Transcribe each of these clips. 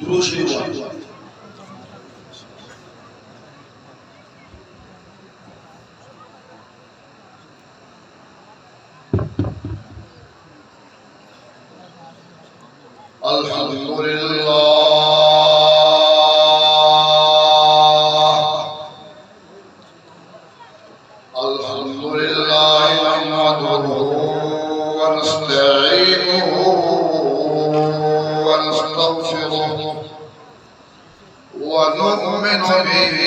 دروشی وارت۔ الحمد لله، الحمد لله نحمده ونستعينه ونستغفره ونؤمن به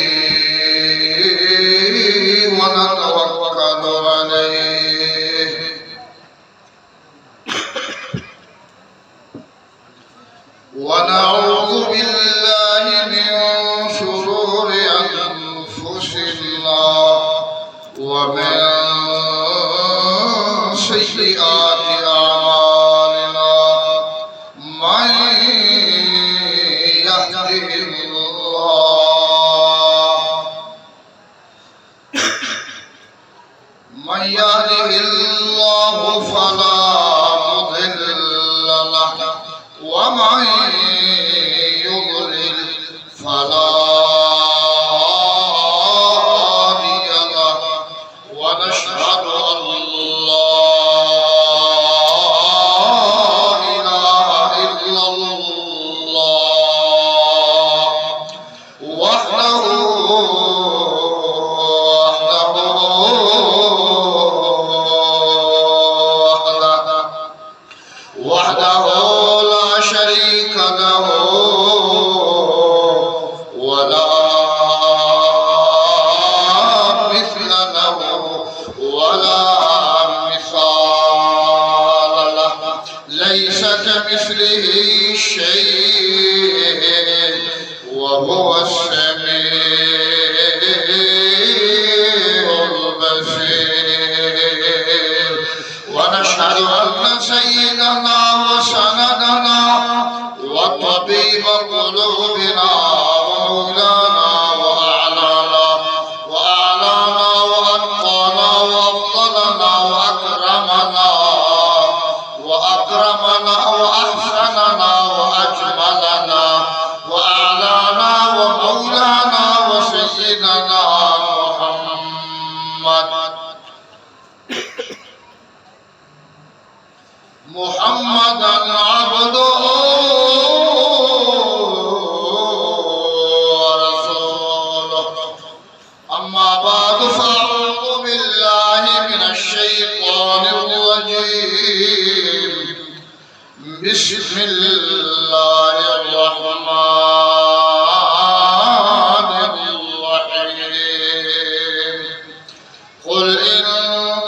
ونتوكل عليه ونعوذ بالله من شرور أنفسنا ومن سيئات أعمالنا. من يهده الله، من يهده الله فلا مضل له، ومن يضلل فلا هادي له. ونشهد أن لا إله إلا الله وحده، وحده، وحده، وحده لا شريك له ولا مثل له ولا مثال له. ليس كمثله شيء وهو السميع البصير. ونشهد أن سيدنا وسندنا وطبيب قلوبنا ومولانا وأعلانا، وأعلانا وأتقانا وأفضلنا وأكرمنا وأكرمنا وأحسننا وأجملنا وأعلانا ومولانا وسيدنا محمد، محمدا عبده ورسوله. أما بعد، فأعوذ بالله من الشيطان الرجيم. بسم الله الرحمن الرحيم. قل إن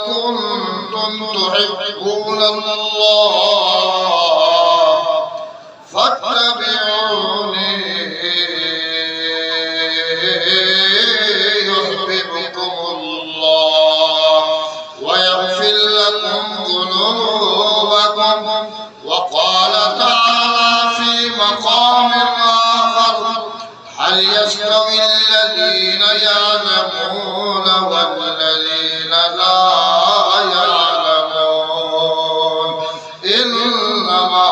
كنتم تحبون الله فاتبعوني يحببكم الله ويغفر لكم ذنوبكم. وقال تعالى في مقام آخر: هل يستوي الذين يعلمون والذين لا يعلمون؟ إنما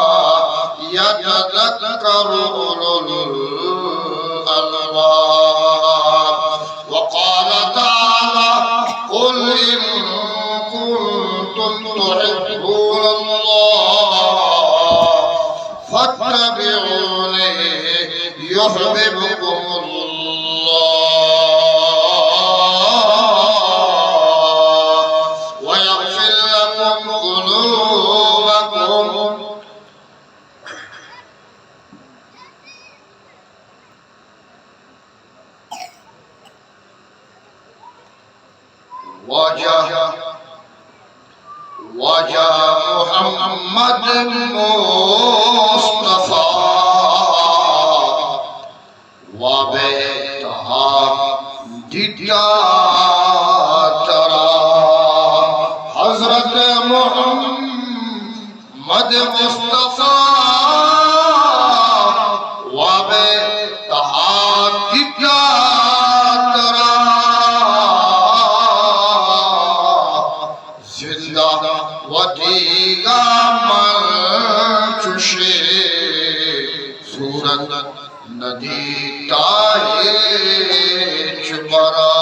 يتذكر أولو الألباب. وقال تعالى: قل إن كنتم تحبون الله فاتبعوني يحببكم الله ويغفر لكم ذنوبكم. واجہ، واجہ محمد مصطفی واب تہا دیتا ترا، حضرت محمد مصطفی واب تہا دیتا ترا، زندہ و دیگا من چوشیں صورت ندیتا ہچبرا۔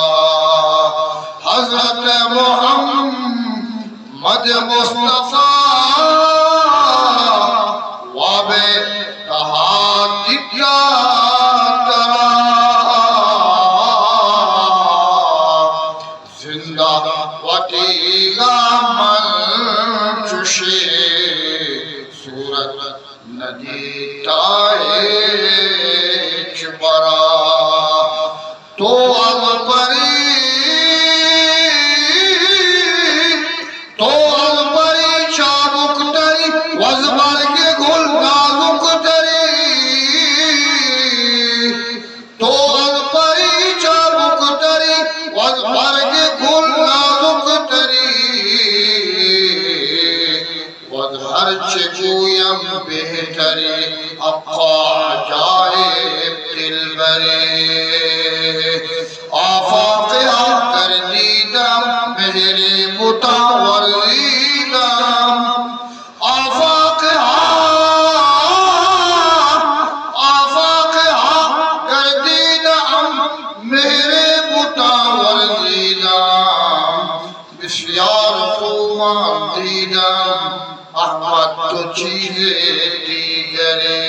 حضرت محمد مصطفی واب تہا دیتا ترا۔ زندہ وتیگا من چشیں صورت ندیتا ہچبرا۔ تو از پری، تو از پری چابک تری، و از برگ گل نازک تری۔ تو از پری چابک تری، و از برگ گل نازک تری، و از ہر چه گویم بہتری، حقا عجایب دلبری۔ آفاق حق گردیدم، مہر بتان ورزیدم۔ آفاق ها، آفاق ها گردیدم، مہر بتان ورزیدم۔ بسیار خوبان دیدم، احمد تو چیز دیگری۔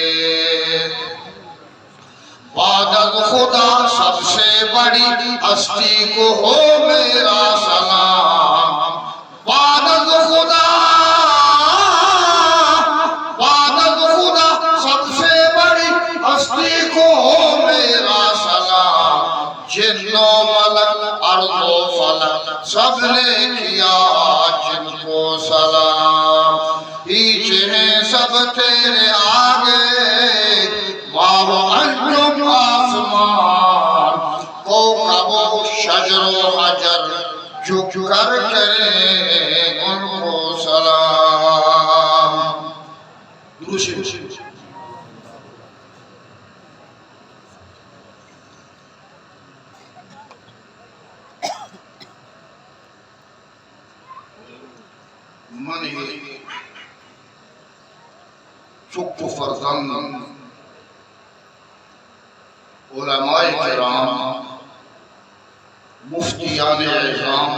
بعد از خدا سب سے بڑی ہستی کو ہو میرا سلام۔ بعد از خدا، بعد از خدا سب سے بڑی ہستی کو ہو میرا سلام۔ جن و ملک، ارض و فلک، سب نے کیا جن کو سلام۔ ہیچ ہیں سب تیرے آگے، ماہ و انجم آسمان، کوکب و شجر و حجر، جھک کر کریں ان کو سلام۔ درود شریف۔ منی چک و فرزند، علماء کرام، مفتیان عظام،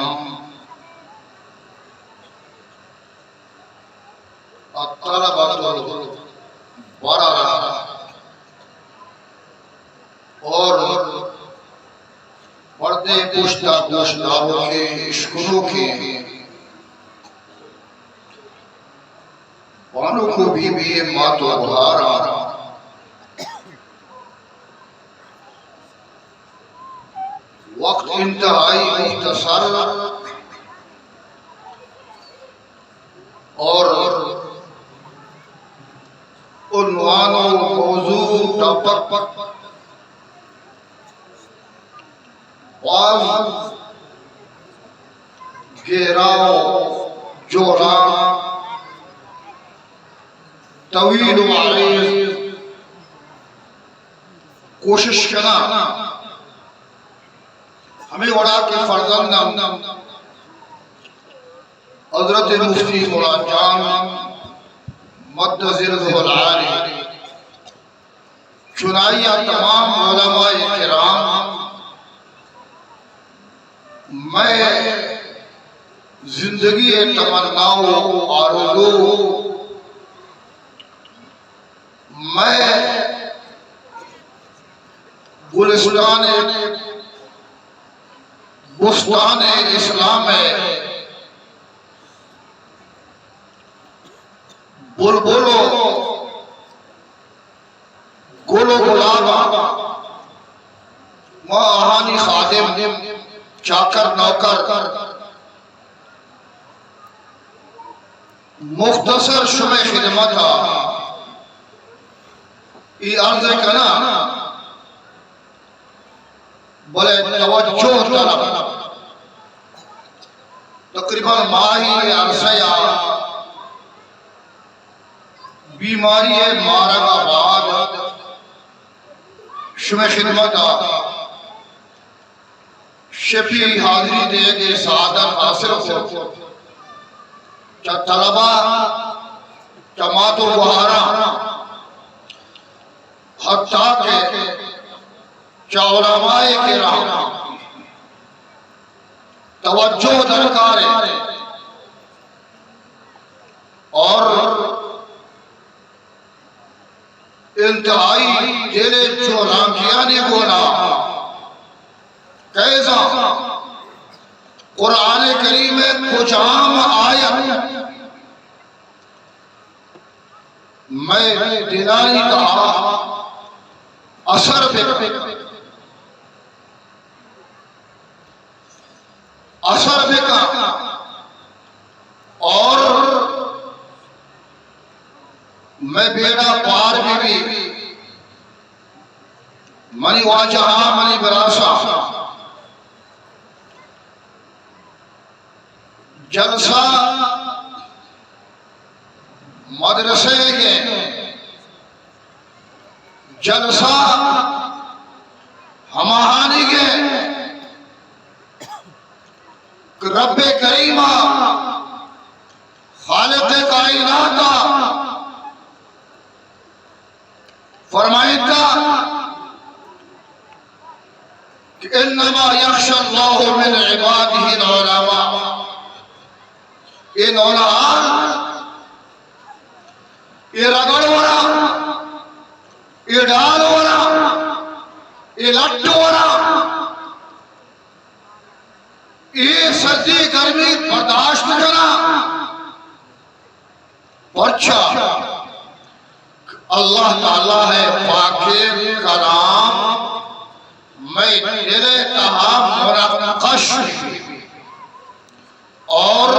الطلبۃ البررہ اور پردے پشتا گوش داروکیں اشکنوکیں بانک و بی بی، مات و گہاراں، وقت انتہائی مختصر اور عنوان و موضوع ٹاپک باز گہرا و جوڑا، طویل و عریض کوشش کناں۔ ہمے وڑا کہ فرزندم حضرت مفتی مراد جان مد ظلہ العالی، چنائی ء تمام علماء کرام، مئے زندگی ء تمنا و آرزو، مئے گلستان، بستان اسلام ء بلبل و گل و گلاب، ما آہانی خادم، چاکر نوکر، مختصر شمئے خدمت ء اے عرض کناں، بلے توجہ طلب۔ تقریباً ماہی عرصہ ء بیماری ء مارگ ء بعد شمئے خدمت ء شپی حاضری دیگ ء سعادت حاصل کت۔ چہ طلبہ، چہ مات و گوہاراں، حتیٰ کہ چہ علماء کرام توجہ درکار ہے اور انتہائی دل جہلانکیانی گونا قیضاں قرآن کریم کجام آیت مئے دلانی تہا اثر بکن، اثر بکن اور مئے بیڑا پار بہ بی۔ منی واجہاں، منی براساں، جلسہ مدرسہ ءِ جلسہ ہماہانی ءِ کہ رب کریم ءَ، خالق کائنات ءَ فرمائتا کہ انما یخشی اللہ من عبادہ العلماء۔ اے نونہال، اے رگڑ ورا، اے ڈال ورا، اے لٹ ورا، اے سردی گرمی برداشت کنا۔ پرچا؟ اللہ تعالیٰ ءِ پاکیں کلام مئے دل ءِ تہا منقش اور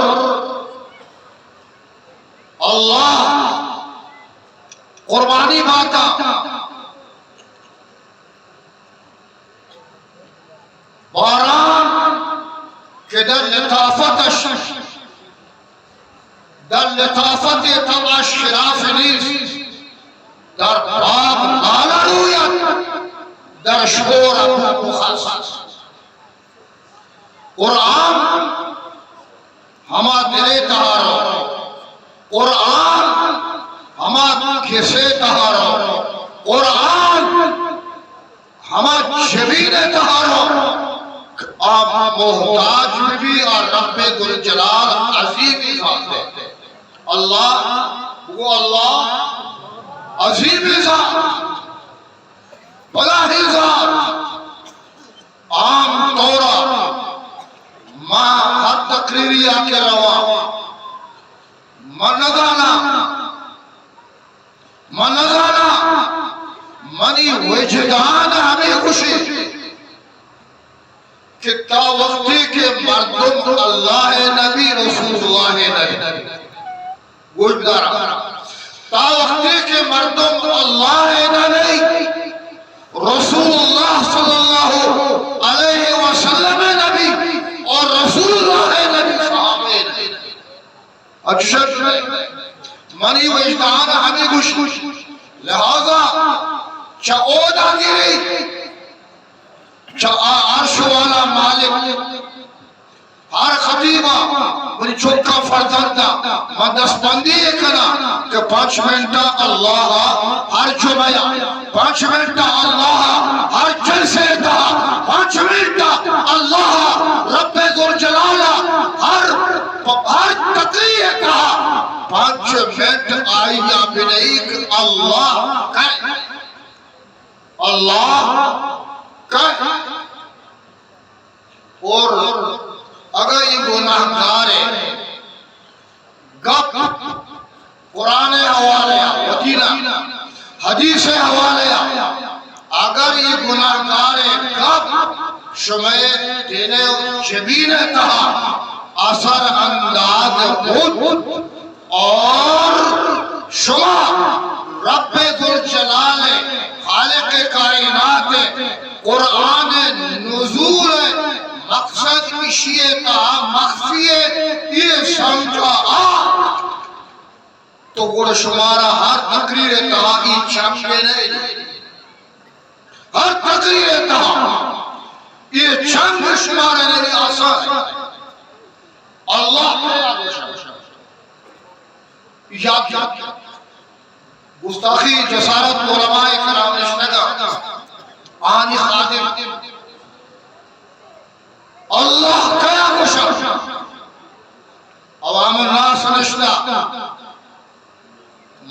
اللہ قربانی باتا۔ باران کہ در لطافتش، در لطافت طبعش خلاف نیست، در باغ لاله روید، در شور بوبو خاص۔ قرآن ہما دل ءِ تہا رو، قرآن ہما کسہ ءِ تہا رو، قرآن ہما جبین ءِ تہا رو کہ آ محتاج بہ بی، آ رب ذوالجلال عظیم ذات ءِ۔ اللہ، بگو اللہ، عظیم ذات، بلاہیں ذات۔ عام طور ءَ ما ہر تقریری ءَ کہ رواں، من نزاناں، من نزاناں، منی وجدان ہمے گوشی کہ تا وقتی کہ مردم اللہ ءِ نبی، رسول اللہ ءِ نبی، گوش بدار، تا وقتی کہ مردم اللہ ءِ نبی، رسول اللہ صلی اللہ علیہ وسلم ءِ نبی اور رسول اللہ ءِ نبی، صحابہ ءِ نبی، اچھا، منی وجدان ہمے گوش، لہذا چہ اودا گری، چہ آ عرش والا مالک، ہر خطیبا، منی چکا، فرزندا، من دستبندی ءَ کناں کہ پنچ منٹ اللہ ءَ ہر جمعہ، پنچ منٹ اللہ ءَ ہر جلسے ءِ تہا، پنچ منٹ اللہ ءَ، رب ذوالجلال ءَ ہر، ہر تقریر ءِ تہا پنچ منٹ آئی ءَ بنئیک، اللہ کئے، اللہ کئے۔ اور اگاں اے گناہگار ءِ گپ قرآن ءِ حوالے ءَ، وتی نہ، حدیث ءِ حوالے ءَ، اگر اے گناہگار ءِ گپ شمئے دل ءُ جبین ءِ تہا اثر انداز بوت، اور شما رب ذوالجلال ءِ، خالق کائنات ءِ قرآن ءِ نزول ءِ مقصد اشی ءِ تہا مخفی ءِ، اے سمجھا آ۔ تو گڑا شمارا ہر تقریر ءِ تہا اے چنگ بہ نئیت۔ ہر تقریر ءِ تہا اے چنگ شمارا نئیت۔ آسان۔ اللہ پہ یاد، یاد، یاد۔ گستاخی، جسارت، علماء کرام نشتہ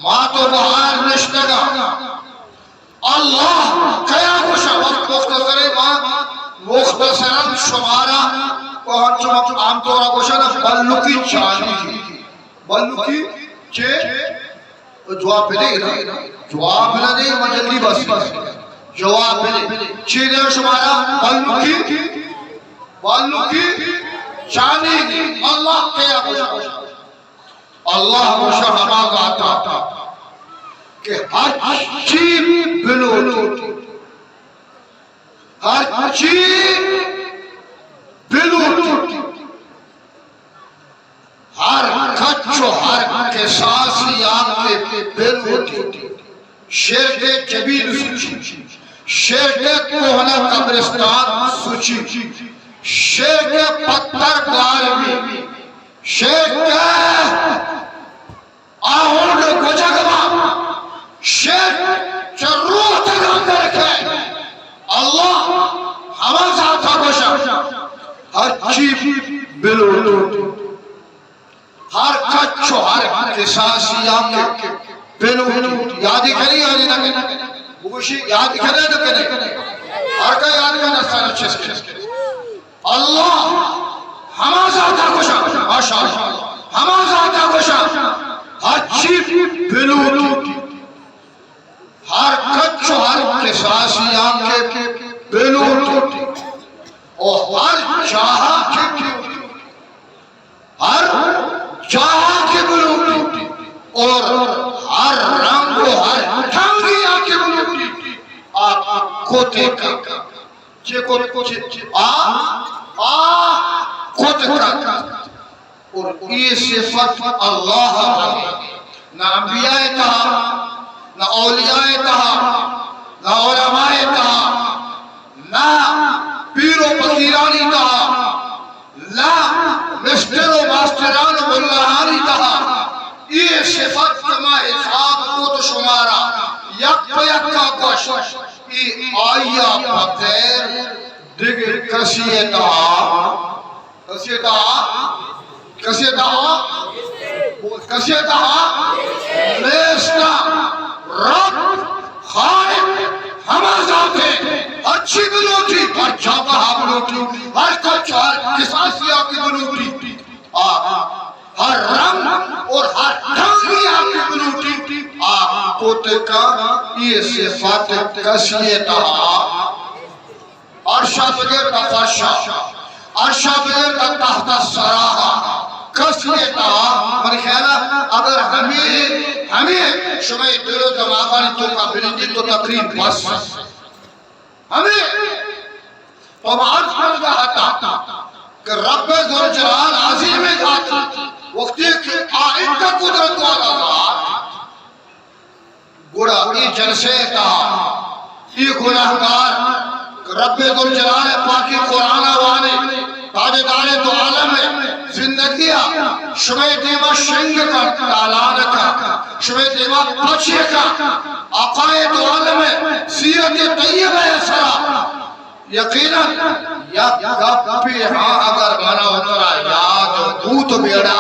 ما تو بہار نشتگاں۔ اللہ کیا گوشا؟ وقت مختصر ہے، ما مختصراً شمارا، و ہم چو عام طور گوشا نا، بلکی چانی۔ بلکی چے؟ تو جواب بدے نا۔ جواب نہ دے، من جلدی بس۔ جواب بدے۔ چے دے شمارا؟ بلکی، بلکی چانی۔ اللہ کیا گوشا؟ اللہ گوشا ہما ذاتا کہ ہر چی بلوٹی، ہر چی بلوٹی، ہر کچ و ہر کساسی آ کہ بلوٹی، شرک جبین سوچی، شرک کوہنا قبرستان سوچی، شرک پتر گار بی، شرک آہونڈ گوجگ با، شرک چہ روح تک اندر کئے۔ اللہ ہما ذاتا گوشا، ہر چی بلوٹ، ہر کچ و ہر کساسی آ کہ بلوٹ۔ یادی کنی، یادی نہ کنی؟ بگوشی، یادی کنی نہ کنی؟ ہر کا یاد کنی، سارا چیز کنی۔ اللہ ہما ذاتا گوشا، ماشاءاللہ، ہما ذاتا گوشا، ہر چی بلوٹی، ہر کچ و ہر کساسی آ کہ بلوٹی، او ہر جاہا کہ بلوٹی، ہر جاہا کہ بلوٹی، اور ہر رنگ و ہر ٹنگی آ کہ بلوٹی، آ کوتے کا۔ چے کت؟ چے، چے، آ، آ کت کت۔ اور اے صفت اللہ ء نہ انبیاء ء تہا، نہ اولیاء ء تہا، نہ علماء ء تہا، نہ پیر و فقیرانی تہا، نہ مسٹر و ماسٹران و ملاہانی تہا۔ اے صفت کہ ما حساب کت شمارا یک پہ یکا گوشت۔ اے آئی ء بغیر دگہ کسی ء تہا، کسی ء تہا، کسی ء تہا، کسی ء تہا نیست۔ رب خالق ہما ذات ہے، ہرچی بلوٹی، ہر جاگہ بلوٹی، ہر کچ ہر کساسی آ کہ بلوٹی، آ ہر رنگ اور ہر ٹنگی آ کہ بلوٹی، آ کوتے کا اے صفات کسی ء تہا۔ عرشا بگر تا فرشا، عرشا بگر تا تحت الثرا، کسی ء تہا۔ منی خیال ء اگر ہمے، ہمے شمئے دل و دماغانی توکا بنندی تو تقریب بس۔ ہمے تو ما عرض کرگا ہتا کہ رب ذوالجلال عظیم ذات وقتی کہ آ انت قدرت والا ذات، گڑا اے جلسے ء تہا اے گناہگار رب ذوالجلال ء پاکی قرآن ء وانے، تاجدار دو عالم ء زندگی ء شمئے دیما شنگ کن، تالان کن، شمئے دیما پچ کن۔ آقائے دو عالم ء سیرت طیبہ ء سرا یقیناً یک گپے ہاں اگر منا و ترا یاد بوت بیڑا،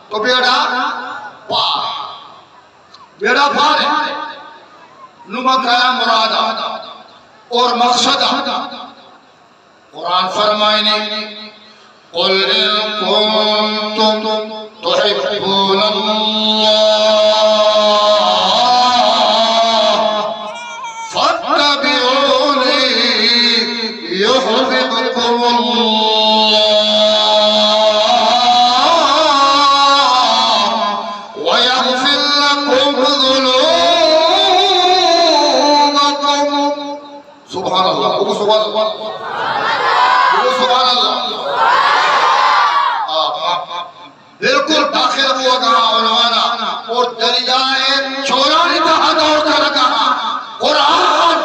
تو بیڑا پار۔ بیڑا پار انت۔ نوں ما کیا مراد ء اور مقصد ء؟ قرآن فرمائنی، قل ان کنتم تحبون اللہ فاتبعونی یحببکم اللہ ويغفر لكم ذنوبكم۔ سبحان اللہ، بگو سبحان اللہ، بگو سبحان اللہ۔ آ، آ، بالکل داخل ہوا گا عنوان ء اور دریائے چولانی تہا دور کرگا۔ قرآن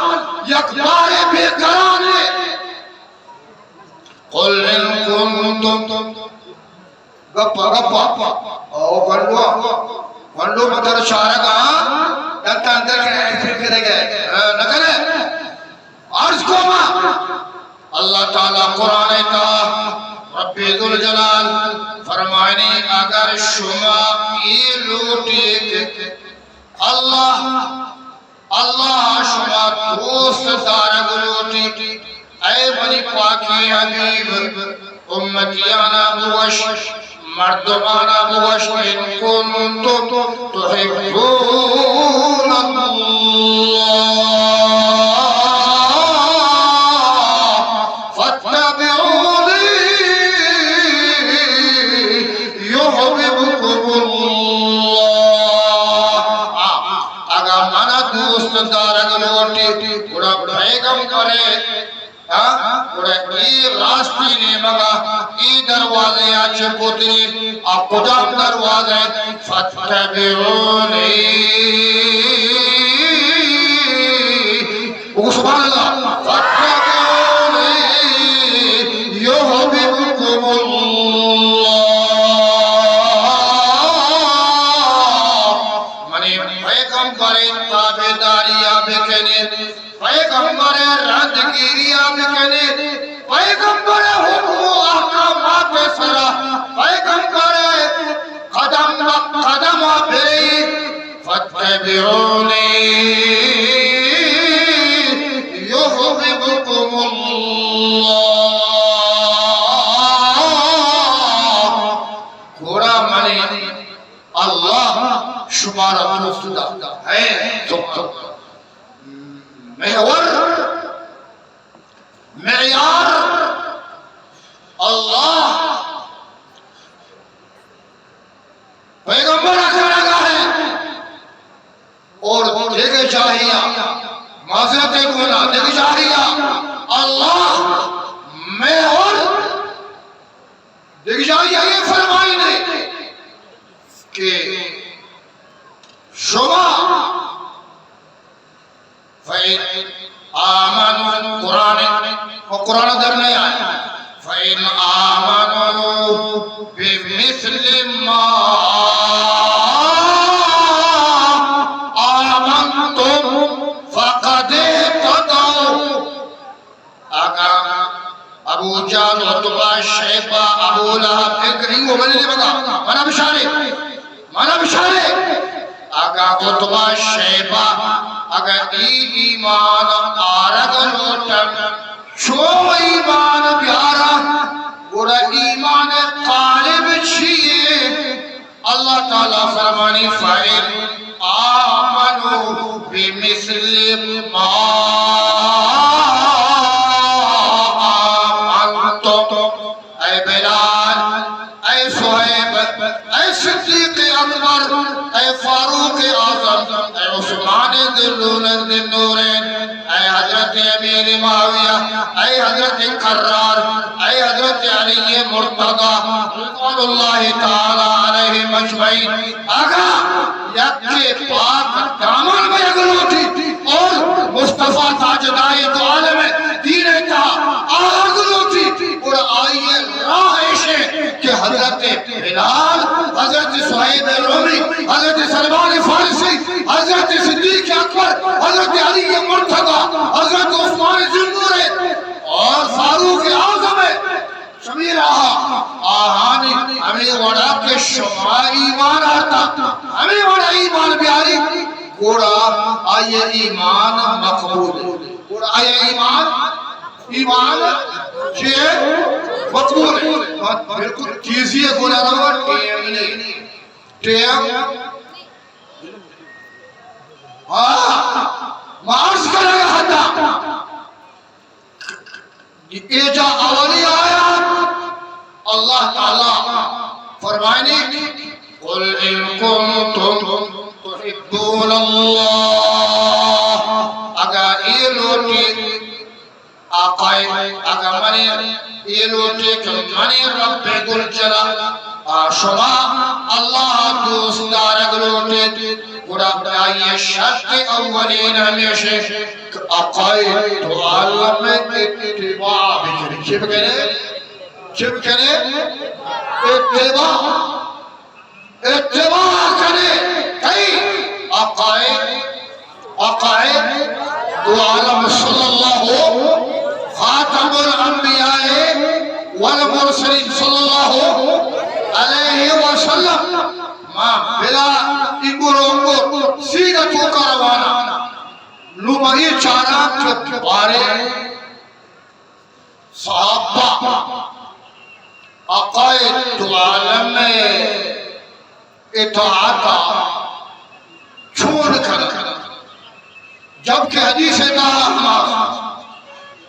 یک بارے بے قرار ہے۔ قل ان کنتم گپا، گپا۔ او گنڈو، گنڈو مدر چارگا، دنتا اندر کے ایکسپٹ کرے گئے، نہ کرے۔ عرض کو ما، اللہ تعالی قرآن تا، رب ذوالجلال فرمانی، اگر شما اے لوٹیت، اللہ، اللہ شما دوست دارگ لوٹیت، اے منی پاکیں حبیب، امتیانا بگوش، مردمانا بگوش، ان کنتم تحبون اللہ فاتبعونی یحببکم اللہ۔ آ، اگاں منا دوست دارگ لوٹیت، گڑا پیغمبر ہاں، گڑا اے راستی نیمگا، اے دروازے ءَ چہ پتری، آ کجام دروازہ اِنت؟ فاتبعونی۔ او سبحان اللہ۔ فاتبعونی یحببکم اللہ۔ منی پیغمبر تابعداری ءَ بکنی۔ پیغمبر ءِ رندگیری ءَ بکنیت، پیغمبر ءِ حکم و احکامات ءِ سرا، پیغمبر ءِ قدم بہ قدم ءَ برئیت۔ فاتبعونی یحببکم اللہ۔ گڑا منی اللہ شمارا دوست دارت۔ اے تو محور، معیار اللہ پیغمبر ءَ کنگا اِنت اور دگہ جاہیا، معذرت گونا، دگہ جاہیا اللہ محور، دگہ جاہیا اے فرمائیت کہ شما فإن آمنوا، قرآن، و قرآن در نیائے۔ فإن آمنوا بمثل ما آمنتم فقد اهتدوا۔ اگاں ابو جہل، عتبہ، شیبہ، ابو لہب، اکرمہ، منی نیمگا، منا بشارے، منا بشارے۔ اگاں عتبہ، شیبہ، اگاں اے ایمان آرگ لوٹن، چو ایمان بیارن، گڑا ایمان طالب چیے؟ اللہ تعالیٰ فرمانی، فإن آمنوا بمثل ما آمنتم۔ اے بلال، اے صہیب، اے صدیق اکبر، اے فاروق اعظم، اے عثمان ذی النورین، اے حضرت امیر معاویہ، اے حضرت کرار، اے حضرت علی مرتضی، رضوان اللہ تعالیٰ علیہم اجمعین۔ اگاں یکے پاک دامن بیگ لوٹیت اور مصطفیٰ تاجدار دو عالم دین ءِ تہا آرگ لوٹیت، گڑا آئی ءِ راہ ایش اِنت کہ حضرت بلال، حضرت صہیب رومی، حضرت سلمان فارسی، حضرت صدیق اکبر، حضرت علی مرتضی، حضرت عثمان ذی النورین اور فاروق اعظم، شمئے راہ ءَ آہانی ہمے وڑا کہ شما ایمان آرتا، ہمے وڑا ایمان بیاری، گڑا آئی ایمان مقبول اِنت۔ گڑا آئی ایمان، ایمان چے مقبول اِنت۔ بالکل تیزی ءِ گونا روا، ٹیم نی، ٹیم۔ ہاں، ما عرض کرگا اتا۔ اے جا اولی آیات اللہ تعالیٰ فرمائنی، قل ان کنتم تحبون اللہ، اگا اے لوٹی آقائے، اگا منی اے لوٹی کہ منی رب گل جلا آ شما اللہ دوست دارگ لوٹیت، گڑا آئی شرط اولین ہمیش اِنت کہ عقائد دو عالم اتباع بکنی۔ چی بکنی؟ چی بکنی؟ اتباع۔ اتباع کنی۔ کئی؟ عقائد، عقائد دو عالم صلی اللہ، خاتم الانبیاء والمرسلین صلی اللہ انگور و انگور سیدھا توکا روانا۔ نو ما اے چاراں کہ بارے صحابہ آقائے دو عالم ءِ اطاعت ءَ چون کنگ، جبکہ حدیث ءِ تہا ہما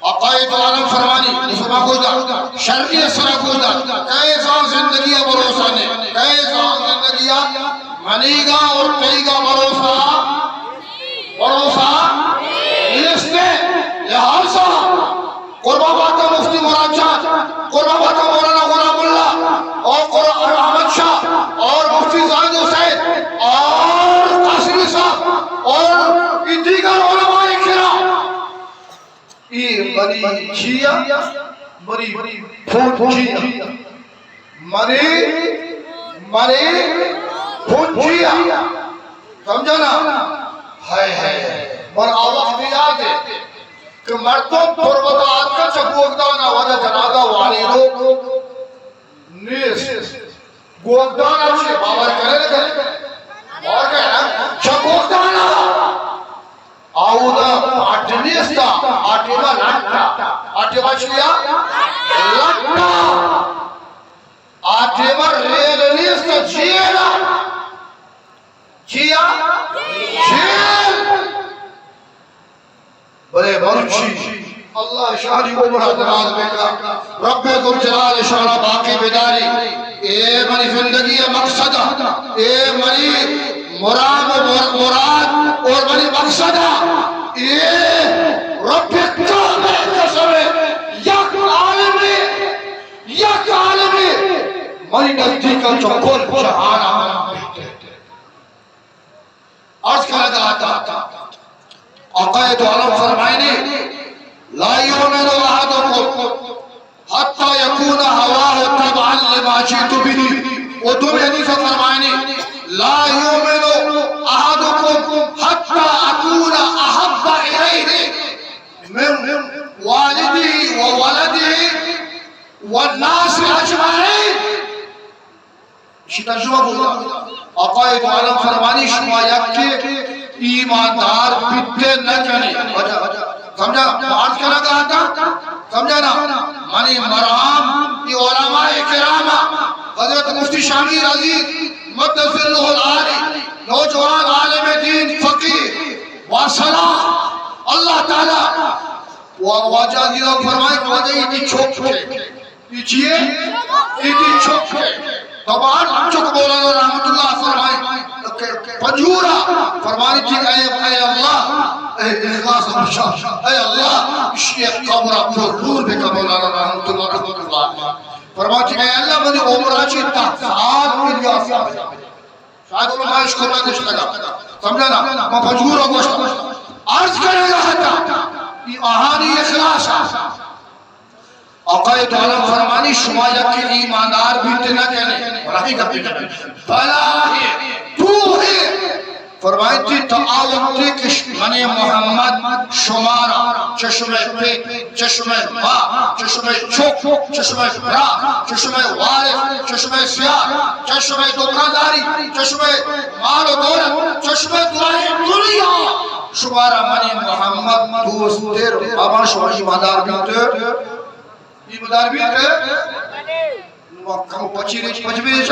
آقائے دو عالم فرمانی، مسلمان گوش دار، شرعی سرا گوش دار، کئے زان زندگی ءَ بھروسہ نے، کئے زان زندگی ءَ منیگا اور تئیگا بھروسہ، بھروسہ نیست ہے۔ لہذا قربان باتا مفتی مراد جان، قربان باتا مولانا غلام اللہ اور قر-، احمد شاہ اور مفتی زاہد حسین اور قاسمی صاحب اور یہ دیگر علماء کرام، یہ منی جیا، منی پونجیا۔ منی، منی پونجیا۔ سمجھا نا؟ ہائے ہائے۔ من آ وقت یاد ہے کہ مردم تربت ءَ آتکا چہ گوگدان ءَ ودا جنازہ واریدو نیست۔ گوگدان ءَ چی باور کرے نہ کرے؟ اور کہ چہ گوگدان ءَ آودا پاٹ نیست، آ ٹیما لٹ ءَ۔ آ ٹیما چیا؟ لٹ ءَ۔ آ ٹیما ریل نیست، جیل ءَ۔ چیا؟ جیل۔ بلے مرچی اللہ شانی عمر ءَ دراز بکا۔ رب ذوالجلال شان ءَ باقی بداری۔ اے منی زندگی ءِ مقصد ءَ، اے منی مرام و مر-، مراد اور منی مقصد ءَ، اے رب کعبہ ءِ قسم ءَ، یک عالمے، یک عالمے منی نزدیک ءَ چہ کل جہان ءَ عرض کنگ ءَ اتاں۔ آقائے دو عالم فرمائنی، لا یؤمن احدکم حتی یکون هواه تبعا لما جئت به۔ و دومی حدیث فرمائنی، لا یؤمن احدکم حتی اکون احب الیه من والده و ولده و الناس اجمعین۔ ایشی ترجمہ بوتا۔ آقائے دو عالم فرمانی، شما یکے ایماندار بیتے نہ کنے۔ وجہ، سمجھا؟ ما عرض کنگا اتاں، سمجھا نا؟ منی مرام، یہ علماء کرام، حضرت مفتی شمیر عزیز، مد ظلہ العالی، نوجوان عالم دین، فقیہ، واصلہ، اللہ تعالی و-، واجہ عزیز فرمائے کہ واجہ یہ چوک ہے۔ یہ چیئے؟ یہ چوک ہے۔ طبعاً چوک مولانا رحمت اللہ فرمائے کہ پنجورا فرمانی تھی، اے، اے اللہ، اے اخلاص بخشا، اے اللہ، اشی قبر پر نور بکا مولانا رحمت اللہ، رحمت اللہ۔ فرمانی تھی، اے اللہ، منی عمرہ چی تا سات ملیار۔ شاید علماء اش کتا گوشتگا۔ سمجھا نا؟ ما پنجگور گوشتا۔ عرض کرے گا ہتا۔ یہ آہانی اخلاص ہے۔ آقائے دو عالم فرمانی، شما یکے ایماندار بیتے نہ کنے۔ بلاہی گپی کنے۔ بلاہی تو ہے۔ فرمائیتی تا آ وقتی کہ ش-، من محمد شمارا چشم پہ چشمئے ماں، چشمئے چک، چشمئے برا، چشمئے وارث، چشمئے سیاد، چشمئے دکانداری، چشمئے مال و دولت، چشمئے دراہیں دنیا، شمارا منی محمد دوست تر۔ ابا شما ایماندار بیت؟ ایماندار بیت؟ ما کم پچی ریچ پچ بیچ۔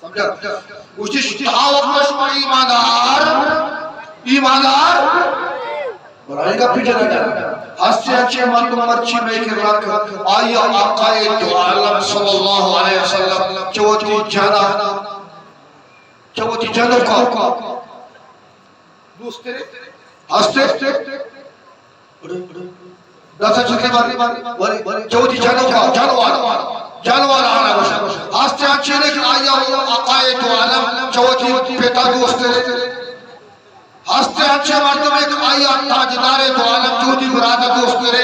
سمجھا؟ گوشتی، تا وقت شما ایماندار، ایماندار، برای گپی جنگ۔ ہستے انچیں مردم مرچی مئے کرا کہ آئی آقائے دو عالم صلی اللہ علیہ وسلم چہ وتی جانا، چہ وتی جنوکا دوست ترے۔ ہستے؟ دست چکے باری، باری، چوتی جانو کا، جانوار، جانوار آنا گوشا۔ ہستے انچینے کہ آیا آقائے دو عالم چوتی پتا دوست ترے۔ ہستے انچے مردم ایک آیا تاجدار دو عالم چوتی برادر دوست ترے۔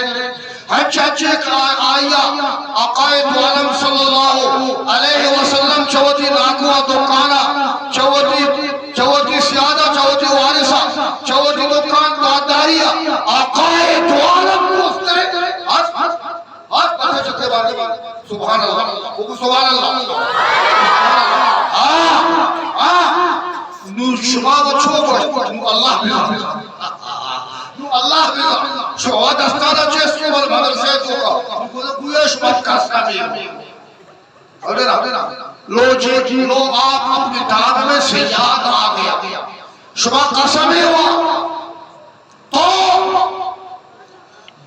انچ انچے کہ آ-، آیا آقائے دو عالم صلی اللہ علیہ وسلم چوتی ناکو دکانا، چوتی چہ وتی سیادا، چہ وتی وارثا، چہ وتی دکان داریا، آقائے دو عالم دوست ترے۔ ہست، ہست، ہست، ہست، چکے بارے۔ سبحان اللہ، بگو سبحان اللہ۔ نوں اللہ بزان، نوں اللہ بزان، شما دستانا چست کو بل مدرسے تو کا، گویا شما کس نہ بی۔ لو جی، لو آپ اپنے دام میں سے یاد آ گیا۔ شما قسم ہوا تو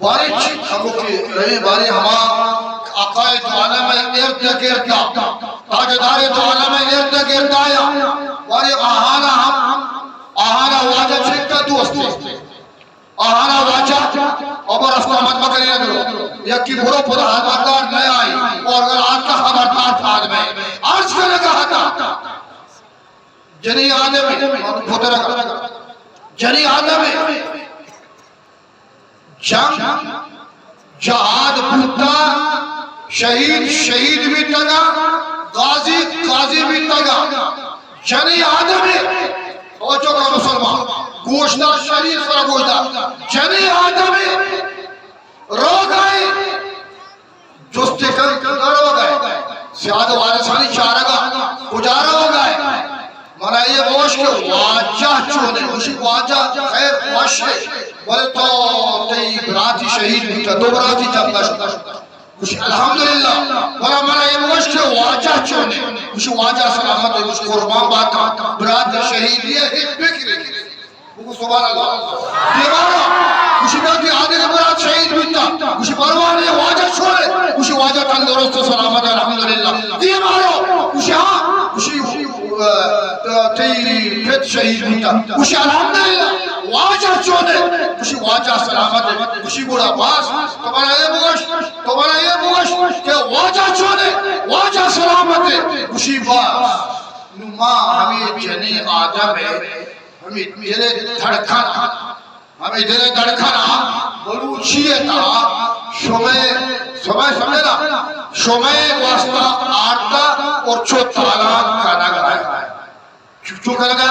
بارے چی ہمو کہ رہے بارے ہما عقائد عالم ارد گرد، تاجدار عالم ارد گرد آیا۔ بارے آہانا ہم، آہانا واجہ چکا دوست۔ آہانا واجہ، ابا رستہ مت مکنے درو۔ یکی برو پدا خبردار نہ آئی۔ اور اگر آتا خبردار تھا میں عرض کرے گا ہتا۔ جنی آدم ہے، پترا جنی آدم ہے۔ جنگ، جہاد بوتا، شہید، شہید بیتگا، غازی، غازی بیتگا۔ جنی آدم ہے، او چوکا مسلمان، گوشدار شریف سر گوشدار۔ جنی آدم ہے، روگ آئی، جستے کن کجا روگ ءَ؟ سیاد وارثانی چارگ ءَ کجا روگ ءَ؟ منا اے بگوش کہ واجہ چون انت؟ گوشی واجہ خیر وش انت، بلے تو تئی براتی شہید بوتا، دو براتی جنگ ءَ شتا۔ گوشی الحمدللہ، بلے منا اے بگوش کہ واجہ چون انت؟ گوشی واجہ سلامت انت۔ گوشی قربان باتاں، برات شہیدی ءَ ہچ فکر بگو سبحان اللہ۔ دیوارا، گوشی بیا کہ آدگہ برات شہید بیتا۔ گوشی پرواہ نہ، واجہ چون انت؟ گوشی واجہ تندرست و سلامت، الحمدللہ۔ دیوارا، گوشی ہاں، گوشی، اه، تئی پت شہید بیتا۔ گوشی الحمدللہ۔ واجہ چون انت؟ گوشی واجہ سلامت انت۔ گوشی گڑا باز، تو منا اے بگوش، تو منا اے بگوش کہ واجہ چون انت؟ واجہ سلامت انت۔ گوشی باز۔ نوں ما ہمے جنی آدم ءَ ہمے دل ءِ دھڑکن، ہمے دل ءِ دھڑکن ءَ بلوچی ءِ تہا شمئے، شمئے سمجھنا، شمئے واسطہ آرتا اور چو تالان کنگ ءَ۔ چو، چو کنگ ءَ؟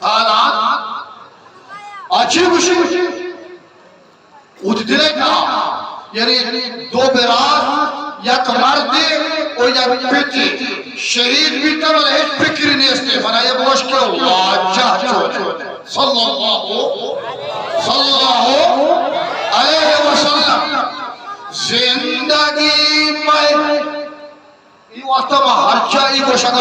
تالان۔ اچھی خوشی۔ وتی دل ءِ تہا، یعنی دو برات، یک مردے و یک پتے شہید بیتگ، بلے ہچ فکری نیست۔ منا اے بگوش کہ واجہ چون انت؟ صلی اللہ، صلی اللہ علیہ وسلم۔ زندگی میں اے واسطہ ما ہرچا اے گوشگ ءَ آں،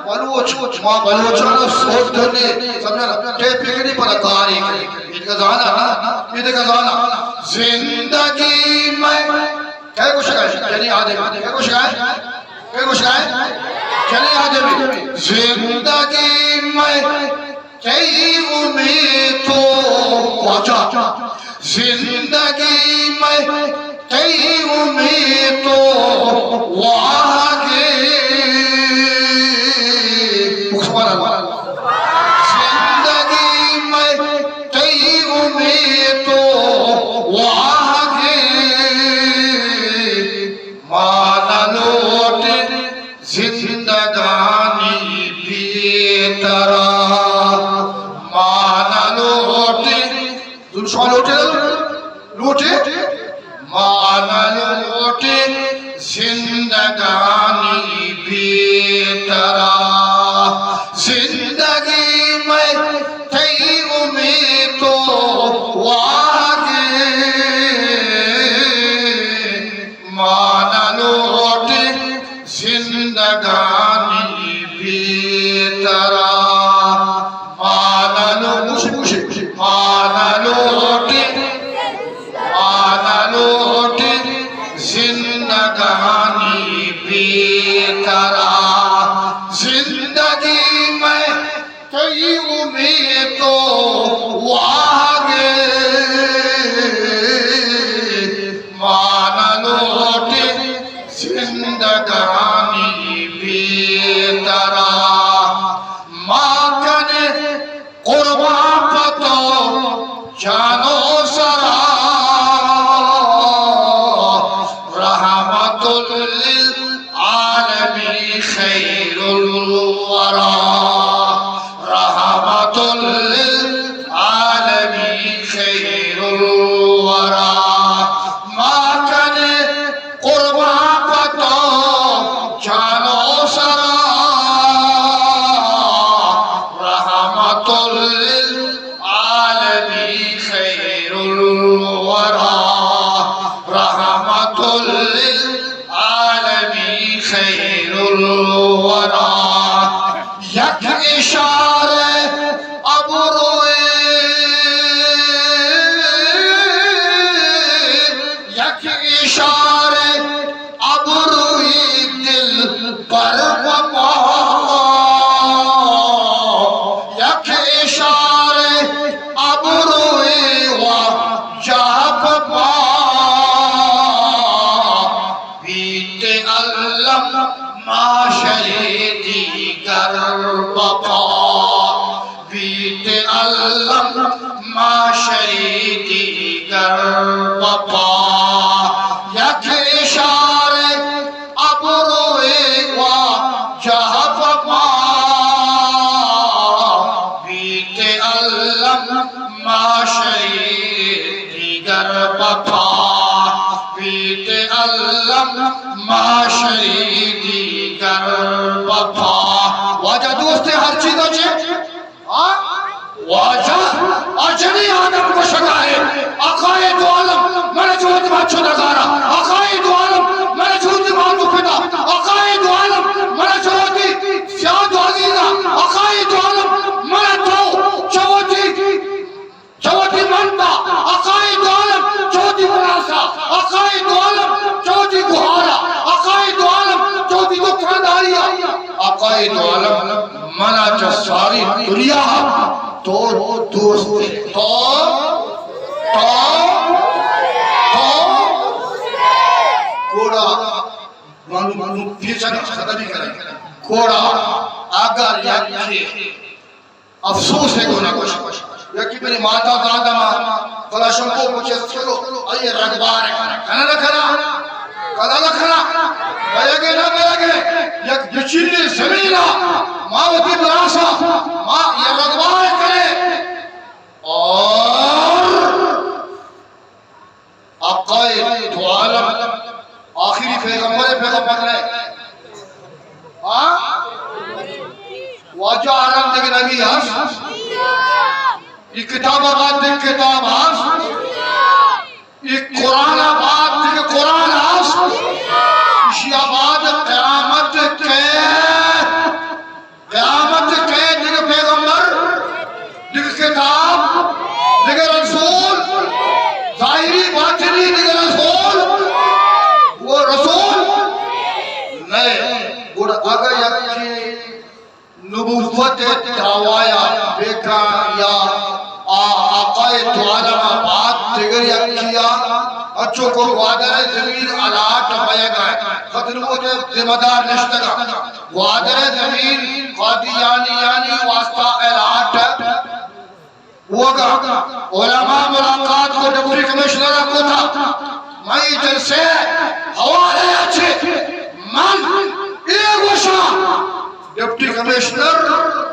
بلوچ، ما بلوچاں سوچ دنے، سمجھا نا؟ ٹیپنگ نہیں پدا کاری، اے دگہ زانا نا، اے دگہ زانا۔ زندگی میں، کئے گوشگ ءَ؟ جنی آدم۔ کئے گوشگ ءَ؟ کئے گوشگ ءَ؟ جنی آدم۔ زندگی میں تئی امید تو واجہ، زندگی میں تئی امید تو واہگے۔ سبحان اللہ۔ زندگی میں تئی امید تو واہگے، ما نہ لوٹیں زندگانی بے ترا، ما نہ لوٹیں۔ شما لوٹے؟ لوٹے؟ ما نہ لوٹیں زندگانی بے ترا، زندگی میں تئی امید تو واہگے۔ ما نہ لوٹیں زندگانی بے ترا، ما نہ لو-، گوشے، گوشے، ما نہ لوٹیں، ما نہ لوٹیں زندگانی بے ترا، زندگی میں تئی امید تو واہگے، ما نہ لوٹیں زندگانی بے ترا۔ ما کنیں قربان پہ تو جان و سرا، رحمت للعالمین خیر الورا، رحمت للعالمین خیر الورا۔ ما کنیں قربان پہ تو جان و سرا، رحمت للعالمین خیر الورا، رحمت للعالمین خیر الورا. یک اشارہ ابروئے، یک اشارہ ابروئے دل پر بپا، یک اشارہ ابروئے واجہ بپا، بیت الم محشر دیگر بپا، بیت الم محشر دیگر بپا، یک اشارہ ابروئے واجہ بپا، بیت الم محشر دیگر بپا، بیت الم محشر دیگر بپا. واجہ دوست ہر چیز چے، ہاں؟ واجہ اجنی آدم کو شکائے، عقائد عالم من چوت ما چو دگارا، عقائد عالم من چوت ما تو پتا، عقائد عالم من چوتی سیاد عزیزا، عقائد عالم من تو چوتی چوتی منتا، عقائد عالم چوتی مناسا، عقائد عالم چوتی گہارا، عقائد عالم چوتی دکانداریا، عقائد عالم منا چہ ساری دنیا تو دوست، تو، تو، تو. گوڑا من، من پیچھا صدر کرے. گوڑا اگر یک افسوس ہے گونا گوش. یکی منی ماتا دادا ما کلاشنکوف چست کرو، آئی رگبار ہے. کنا نہ کنا؟ کنا نہ کنا؟ بیگے نہ بیگے؟ یک بچینے زمینا ما وتی براسا ما یہ رگبار کرے. اور عقائد عالم آخری پیغمبر، پیغمبر نہ؟ ہاں؟ واجہ عالم دگہ نبی ہست؟ یہ کتاب آباد دگہ کتاب ہست؟ یہ قرآن آباد دگہ قرآن ہست؟ اشی آباد قیامت کے قیامت کئے دگہ پیغمبر، دگہ کتاب، دگہ رسول، ظاہری باطنی دگہ رسول، وہ رسول نئے. گڑا اگہ یکے نبوت دعوایا بکا یا آ عقائد عالم آباد دگہ یکیا، اچو کو گوادر زمین الاٹ بیگا، خطر کو ذمہ دار نشتگا. گوادر زمین قادیانیانی واسطہ الاٹ ہوگا. علماء ملاقات کو ڈپٹی کمشنر کو تھا. مئی جلسے حوالے اچھے من اے گوشاں ڈپٹی کمشنر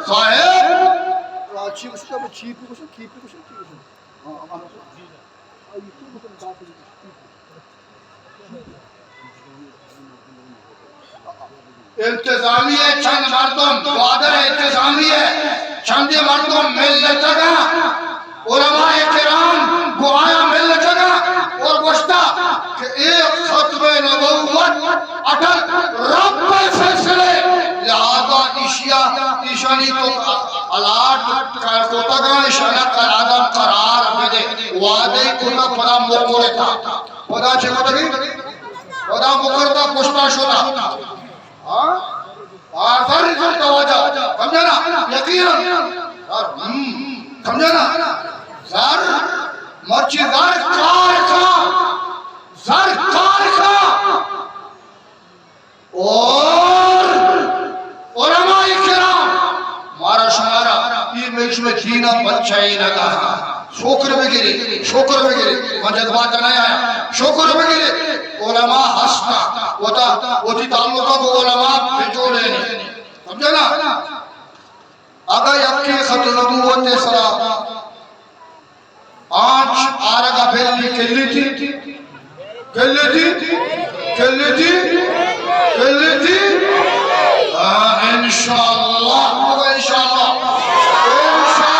صاحب کراچی گوشتا، چیف گوشتا، چیف گوشتا، چیف گوشتا. انتظامیہ چند مردم، گوادر انتظامیہ چند مردم ملتگا، علماء کرام گوایا ملتگا اور گوشتا کہ اے ختم نبوت اٹل رب فیصلے، لہذا ایشیا ایشانی تو الاٹ کر کوتگا، ایشانا قرار قرار بدے. وعدے کتا پدا مکرتا. پدا چے کتگی؟ پدا مکرتا، پشتا شتا. ہاں؟ آ، زر زر توجہ. سمجھا نا؟ یقیناً. زر، ہم. سمجھا نا؟ زر، مرچی زر کار کا. زر کار کا. اور علماء کرام، مارا شمارا اے ملک میں دین ء بچائینگا، شکر بگرے، شکر بگرے، من جذبات نہ آیا، شکر بگرے، علماء ہستا، وتا، وتی تعلقہ کو علماء بجوڑے. سمجھا نا؟ اگا یکے ختم نبوت سرا آنچ آرگا پہلی کلیتی، کلیتی، کلیتی، کلیتی. ہاں، انشاءاللہ، ہوگا انشاءاللہ. انشاءاللہ.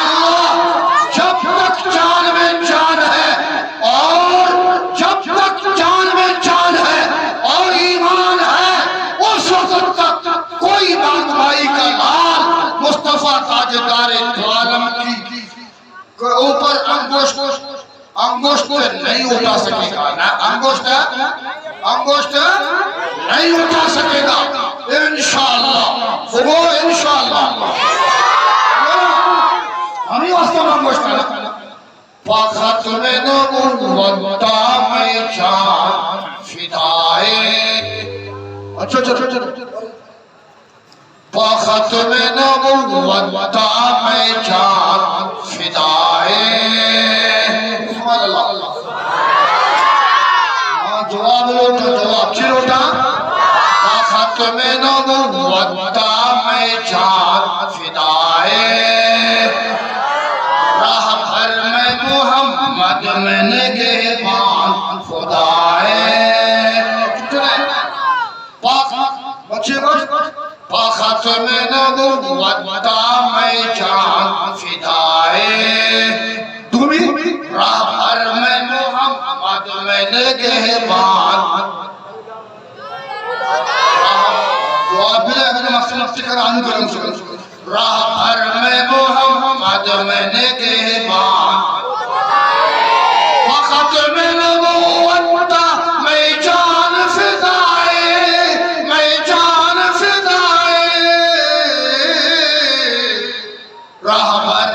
تاجدار دو عالم کی، کہ اوپر انگشت، انگشت نہیں اٹھا سکے گا، نہ انگشت، انگشت نہیں اٹھا سکے گا۔ انشاءاللہ، وہ انشاءاللہ۔ ہمیں واسطہ انگشت ہے نا۔ پا ختم نبوت تا میں جان فدائے۔ اچھا، اچھا، اچھا، اچھا۔ پا ختم نبوت تا میں جان فدائے۔ سبحان اللہ۔ ہاں، جواب لوٹا، جواب چی لوٹا؟ پا ختم نبوت تا میں جان فدائے۔ رہبر میں محمد میں نگہبان خدائے۔ پا، بچے بچ، پا ختم نبوت تا میں جان فدائے۔ دومی، رہبر میں محمد میں نگہبان۔ جواب بھی اگر مقصد مقصد کرانو کرن سو۔ رہبر میں محمد میں نگہبان۔ پا ختم نبوت تا میں جان فدائے، میں جان فدائے۔ رہبر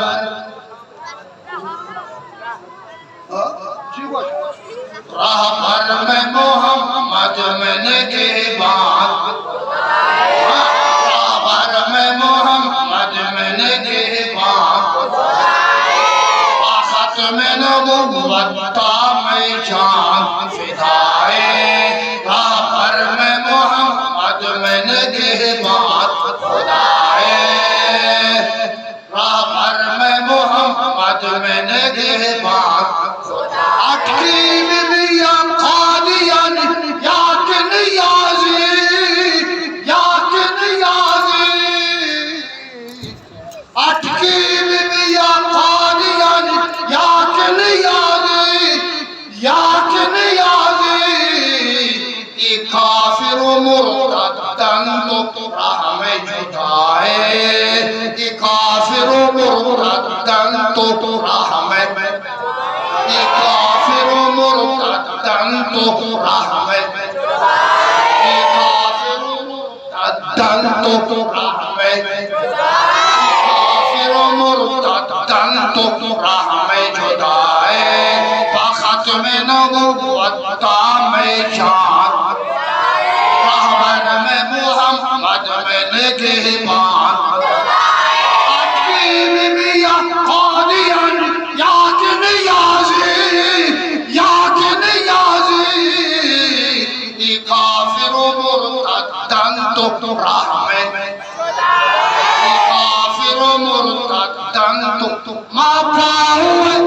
رہبر میں محمد میں نگہبان۔ رہبر میں محمد میں نگہبان۔ پا ختم نبوت تا میں جان فدائے۔ رہبر میں محمد میں نگہبان خدائے۔ رہبر میں محمد میں نگہبان۔ اٹکی بی بی یا قادیانی یا کہ نیازی، یا کہ نیازی۔ اٹکی بی بی یا قادیانی یا کہ نیازی، یا کہ نیازی۔ اے کافر و مرتدن تو رحم جدائے، اے کافر و مرتدن تو رحم، اے کافر و مرتدن تو رحم، اے کافر و مرتدن تو رحم، اے کافر و مرتدن تو رحم جدائے۔ پا ختم نبوت تا میں جان، رہبر میں محمد میں نگہبان۔ اٹکی بی بی یا قادیانی یا کہ نیازی، یا کہ نیازی۔ اے کافر و مرتدن تو رحم، اے کافر و مرتدن تو ما پاہوئے،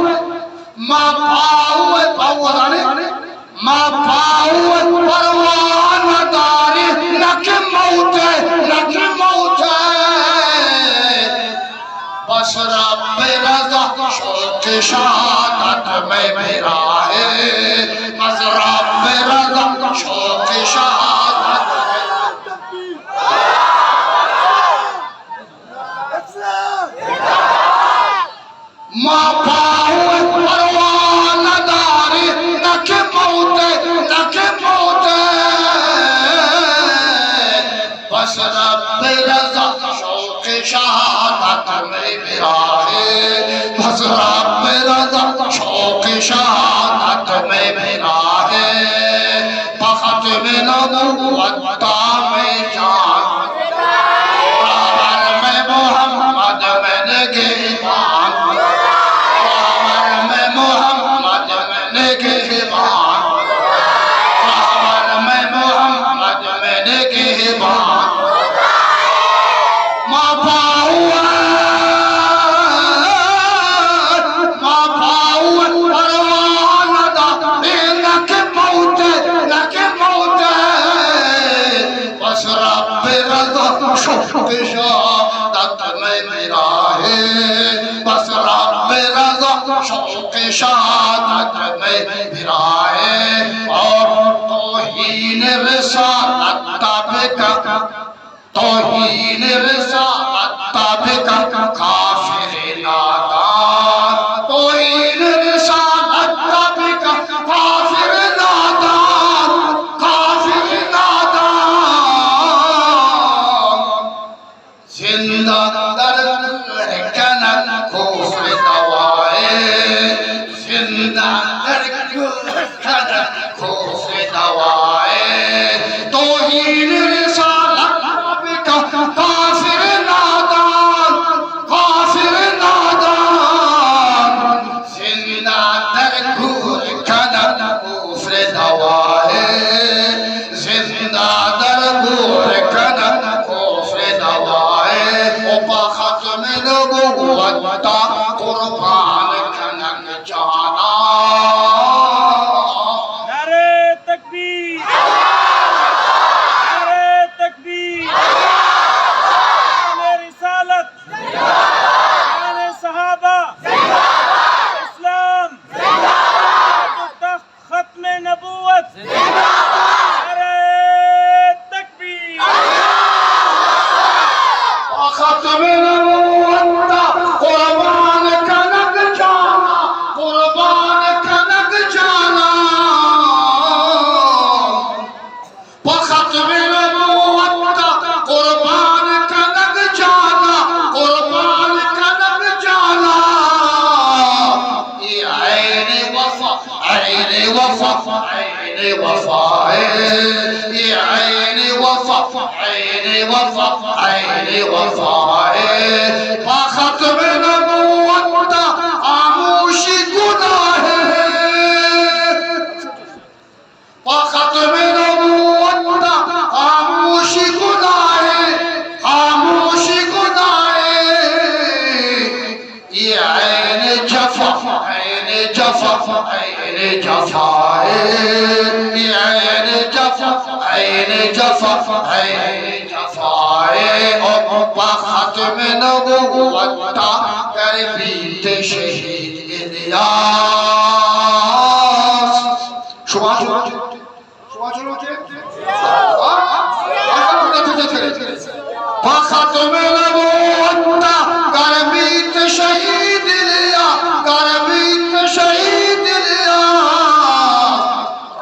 ما پاہوئے، پاہو زانے؟ ما پاہوئے پرواہ نداری، نہ کہ موت ئے، نہ کہ موت ئے۔ بس رب رضا شوق شہادت میں براہے، بس رب رضا شوق شہادت۔ ما پاہوئے پرواہ نداری، نہ کہ موت ئے، نہ کہ موت ئے۔ بس رب رضا شوق شہادت میں براہے، بس رب رضا شوق شہادت میں براہے۔ پا ختم نبوت تا میں جان، رہبر میں محمد میں نگہبان، رہبر میں محمد میں نگہبان، رہبر میں محمد میں نگہبان۔ ما پاہوئے، ما پاہوئے پرواہ نداری، نہ کہ موت ئے، نہ کہ موت ئے۔ بس رب رضا شوق شہادت میں براہے، بس رب رضا شوق شہادت میں براہے۔ اور توہین رسالت تا بکن، توہین رسالت تا بکن، رسالت بکن کافر نادان، کافر نادان۔ زندہ در گور کنن کفر دوائے، زندہ در گور کنن کفر دوائے۔ او پہ ختم نبوت تا قربان کنن جانا۔ نعرہ تکبیر! نعرہ تکبیر! شان رسالت! شان صحابہ! اسلام! تخت ختم نبوت! نعرہ تکبیر! ختم نبوت تا قربان کنگ جانا، قربان کنگ جانا۔ پہ ختم نبوت تا قربان کنگ جانا، قربان کنگ جانا۔ اے عین وفا، عین وفا، عین وفا اے۔ اے عین وفا، عین وفا، عین وفا اے۔ پہ ختم نبوت تا خاموشی گناہ اے۔ پہ ختم نبوت تا خاموشی گناہ اے، خاموشی گناہ اے۔ اے عین جفا، عین جفا، عین جفا اے۔ اے عین جفا، عین جفا، عین جفا اے۔ او پہ ختم نبوت تا گر بیت شہید الیاس۔ شما، شما چلو کہ؟ ہاں؟ پہ ختم نبوت تا گر بیت شہید الیاس، گر بیت شہید الیاس۔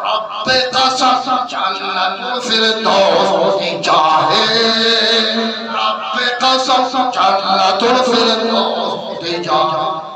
رب قسم جنت الفردوس جاہ اے، رب قسم جنت الفردوس جاہ اے۔